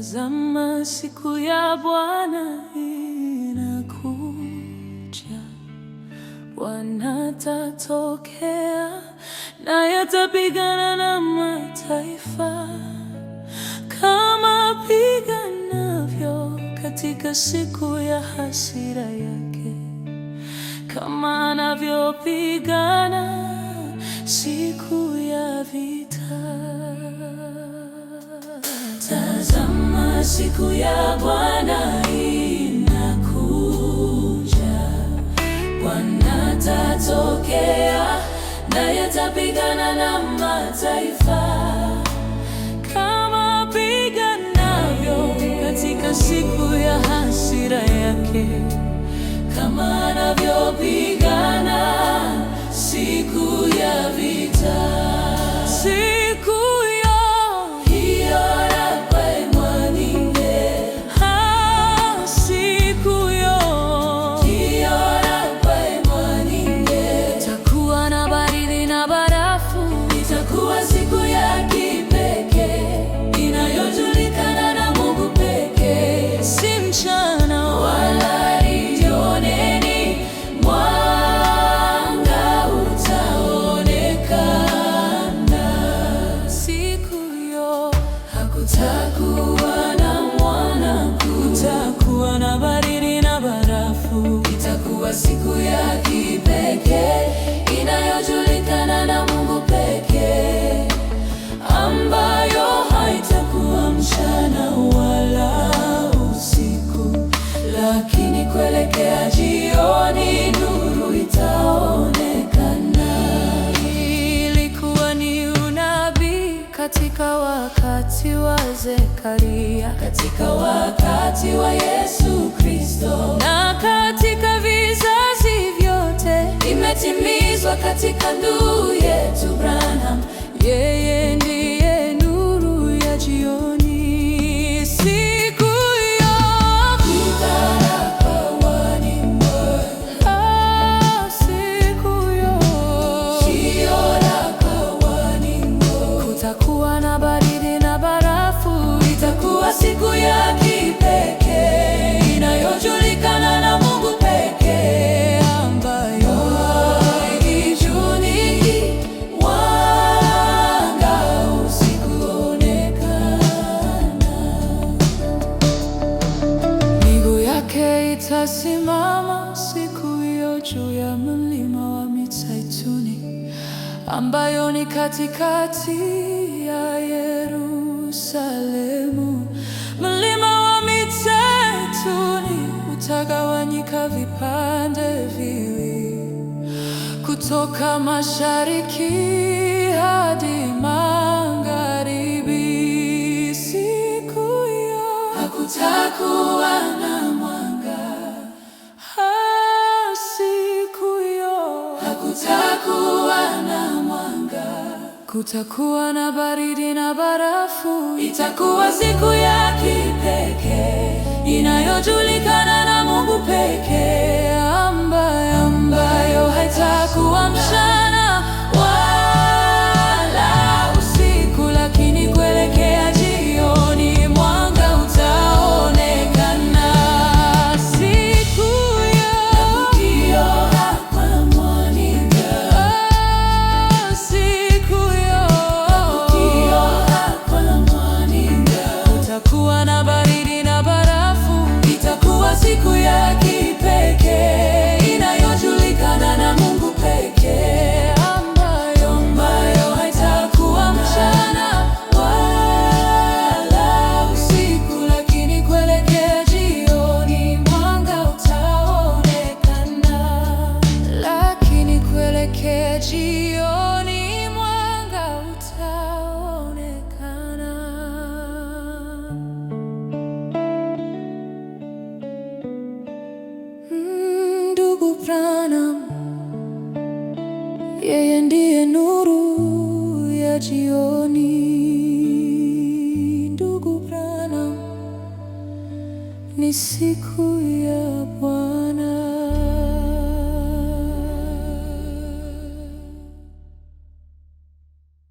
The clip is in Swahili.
Tazama, siku ya Bwana inakuja. Bwana atatokea naye atapigana na mataifa kama apiganavyo katika siku ya hasira yake, kama anavyopigana siku ya vita. Tazama, siku ya Bwana inakuja. Bwana atatokea naye atapigana na mataifa kama apiganavyo katika siku ya hasira yake, kama anavyopigana siku ya vita. Siku hiyo ha, siku hiyo itakuwa na baridi na barafu. Itakuwa siku ya kipekee inayojulikana na Mungu pekee, si mchana wala jioni, mwanga utaonekana. Siku hiyo hakutakuwa na mwana, kutakuwa na baridi na barafu. Itakuwa siku ya kipekee inayojulikana na Mungu pekee, ambayo haitakuwa mchana wala usiku, lakini kuelekea jioni nuru itaonekana. Ilikuwa ni unabii katika wakati wa Zekaria, katika wakati wa Yesu Kristo, na katika vizazi vyote imetimizwa katika ndugu yetu Branham. Yeye ndiye nuru ya jioni. Siku hiyo ah, siku hiyo kutakuwa na baridi na barafu. Itakuwa siku ya kipekee inayojulikana na Mungu pekee, ambayo jioni mwanga usikuonekana. Miguu yake itasimama siku hiyo juu ya mlima wa Mizeituni, ambayo ni katikati ya Yerusalemu. Mlima wa Mizeituni utagawanyika vipande viwili, kutoka mashariki hadi magharibi. Siku hiyo hakutakuwa na mwanga. Ah, siku hiyo hakutakuwa na mwanga, kutakuwa na baridi na barafu. Itakuwa siku ya kipekee inayojulikana na Mungu pekee, ambayo haitakuwa mchana wala usiku, lakini kuelekea jioni mwanga utaonekana. Siku hiyo ah, siku hiyo kutakuwa na baridi na barafu. Itakuwa siku ya kipekee inayojulikana na Mungu pekee, ambayo haitakuwa mchana wala usiku, lakini kuelekea jioni mwanga utaonekana. Lakini kuelekea jioni mwanga utaonekana. Ndugu Branham, yeye ndiye nuru ya jioni. Ndugu Branham, ni siku ya